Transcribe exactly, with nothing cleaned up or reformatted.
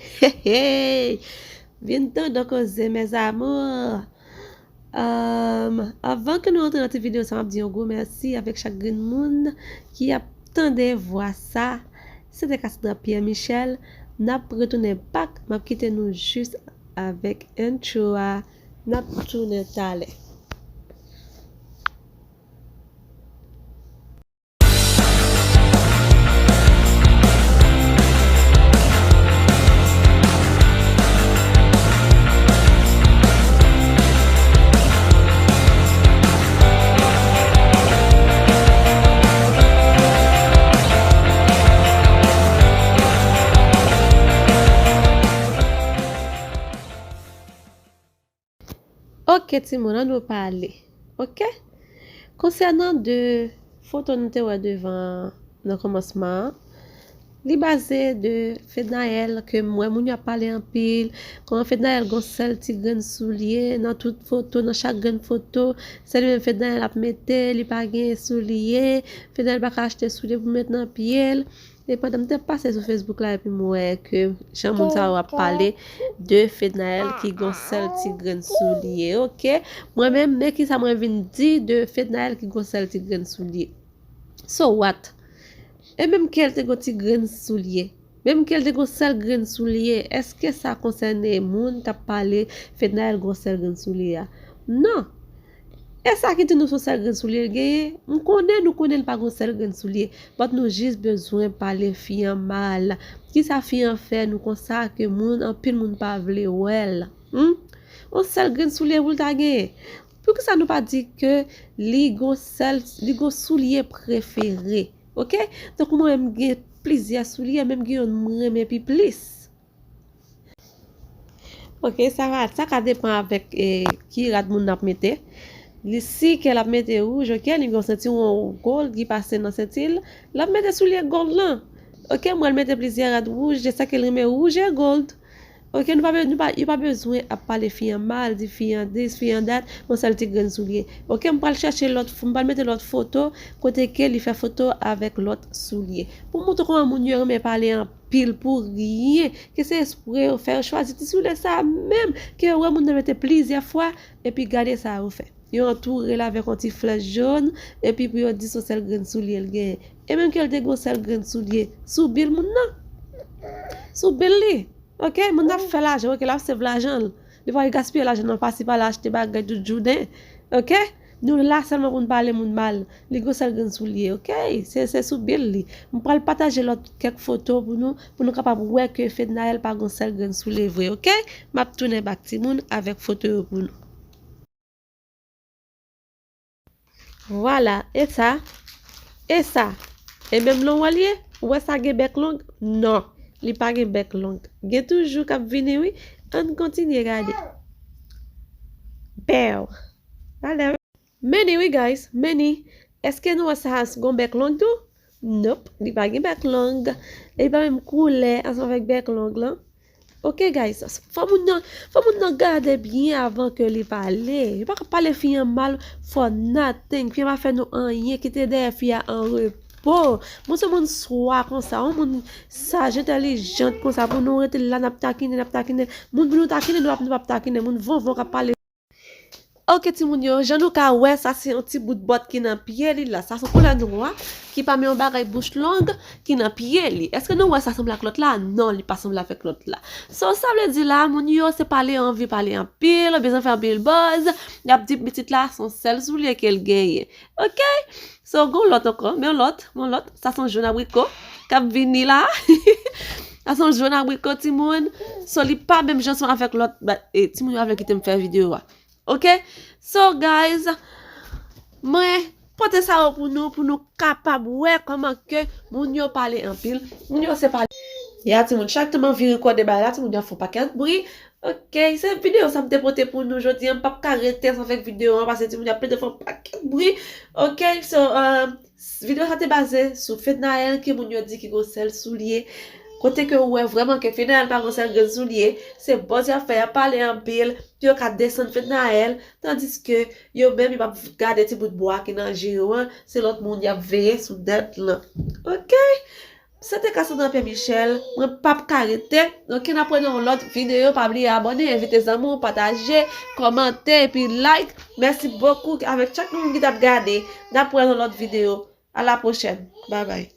Hey, hey! Vin tande koze, mes amours! Um, avan ke nou antre nan ti videyo sa, m ap di yon gwo mèsi avèk chak grenn moun ki ap tande vwa sa. Se te Cassandra Pierre Michel. N ap retounen back. M ap kite nou jis avèk intro a. N ap tounen talè. Oke, timoun, ann nou pale. Oke? Konsènan de foto nou te wè devan nan kòmansman an, li baze de Fednaelle ke m wè moun yo ap pale anpil. Kòman Fednaelle gon sèl ti grenn soulye nan tout foto, nan chak grenn foto. Se li menm Fednaelle ap mete, li pa gen soulye. Fednaelle pa ka achte soulye pou met nan pye l. E pandan m te pase sou Facebook la epi m wè ke jan moun sa yo ap pale de Fednaelle ki gon sèl ti grenn soulye, oke? Mwen menm, men kisa mwen vin di de Fednaelle ki gon sèl ti grenn soulye. So what? E menm ke l te gon ti grenn soulye, menm ke l te gon sèl grenn soulye, èske sa konsène moun k ap pale Fednaelle gon sèl grenn soulye a? Non. E sa ki di nou se yon sèl grenn soulye l genyen? M konnen nou konnen l pa gon sèl grenn soulye, but nou jis bezwen pale fi an mal. Kisa fi an fè nou konsa ke moun, anpil moun pa vle wè l? Hmm? Yon sèl grenn soulye pou l ta genyen? Poukisa nou pa di ke li gon sèl, li gon soulye prefere? Oke? Tankou mwen menm gen plizyè soulye, menm gen youn m renmen pi plis. Oke, sa va, sa ka depann avèk, eh, ki rad moun nan ap mete. Li si ke l ap mete wouj, oke, li gen yon sentiwon gold ki pase nan senti l, l ap mete soulye gold lan. Oke, mwen l mete plizyè rad wouj, de sa ke l renmen wouj e gold. Oke, nou pa be-, nou pa, yo pa bezwen ap pale fi an mal, di fi an dis, fi an dat, yon sèl ti grenn soulye. Oke, m pral chèche lòt, m pral mete lòt foto, kote ke li fè foto avèk lòt soulye. Pou montre kòman moun yo renmen pale anpil pou ryen, ke se espre yo fè, yo chwazi ti soulye sa menm, ke yo wè moun nan mete plizyè fwa, epi gade sa yo fè. Yo antoure l avèk yon ti flèch jòn, epi pou yo di se yon sèl grenn soulye l genyen. E menm ke l te gon sèl grenn soulye sou bil moun nan. Sou bil li. Oke, moun nan ap fè lajan, oke, l ap save lajan l. Li pa gaspiye lajan nan pasi pala achte bagay tout jounen. Oke? Nou la sèlman pou n pale moun mal. Li gon sèl grenn soulye, oke? Se, se sou bil li. M pral pataje lòt kèk foto pou nou, pou nou kapab wè ke Fednaelle pa gon sèl grenn soulye vre, oke? M ap tounen back timoun avèk foto yo pou nou. Vwala, e sa? E sa? E menm lon wè l ye? Ou wè sa gen bèk long? Non, li pa gen bèk long. Gen toujou k ap vini, wi. Ann kontinye gade. Bèw. Talè. Many, wi, guys, many. Èske nou wè sa gon bèk long tou? Nope, li pa gen bèk long. Li pa menm koulè ansanm avèk bèk long lan. Oke, guys, fò moun nan, fò moun nan gade byen avan ke li pale. Yo pa ka pale fi an mal for nothing. Fi an pa fè nou anyen. Kite dèyè fi a an repo. Moun se moun swa konsa, yon moun saj, entèlijant konsa, pou nou rete la, n ap takinen, n ap takinen. Moun pou nou takinen, nou p ap, nou p ap takinen. Moun vonvon k ap pale. Oke, timoun yo, jan nou ka wè, sa se yon ti bout bòt ki nan pye li la. Sa se yon koulè nwa, ki pa men yon bagay bouch long, ki nan pye li. Èske nou wè sa sanble ak lòt la? Non, li pa sanble avèk lòt la. So, sa vle di la, moun yo, se pale yo anvi pale anpil, yo bezwen fè anpil buzz, y ap di pitit la, se yon sèl soulye ke l genyen. Oke? So, gon lòt ankò, men yon lòt, men yon lòt. Sa se yon jòn abriko k ap vini la. Sa se yon jòn abriko, timoun. So, li pa menm jan ansanm avèk lòt, ba, e, timoun yo avèk ki te m fè videyo a. Oke? So, guys, mwen pote sa yo pou nou, pou nou kapab wè kòman ke moun yo pale anpil. Moun yo se pale. Ya, timoun, chak tan m anvi rekòde bagay la, timoun yo ap fè yon pakèt bri. Oke, se videyo sa m te pote pou nou jodi a. M p ap ka rete san fè videyo an, paske timoun yo ap plede fè yon pakèt bri. Oke, so, um, videyo sa te baze sou Fednaelle ke moun yo di ki gon sèl soulye. Kote ke ou wè vrèman ke Fednaelle pa gon sèl grenn soulye, se buzz y ap fè, y ap pale anpil, pou yo ka desann Fednaelle, tandiske yo menm yo p ap gade ti bout bwa ki nan je yo an, se lòt moun y ap veye sou dèt lan. Oke? Se te Cassandra Pierre Michel, mwen p ap ka rete. Donk, n ap wè nan yon lòt videyo. Pa bliye abòne, envite zanmi w, pataje, kòmante, epi like. Mèsi bokou avèk chak moun ki t ap gade. N ap wè nan lòt videyo. A la pwochèn. Babay.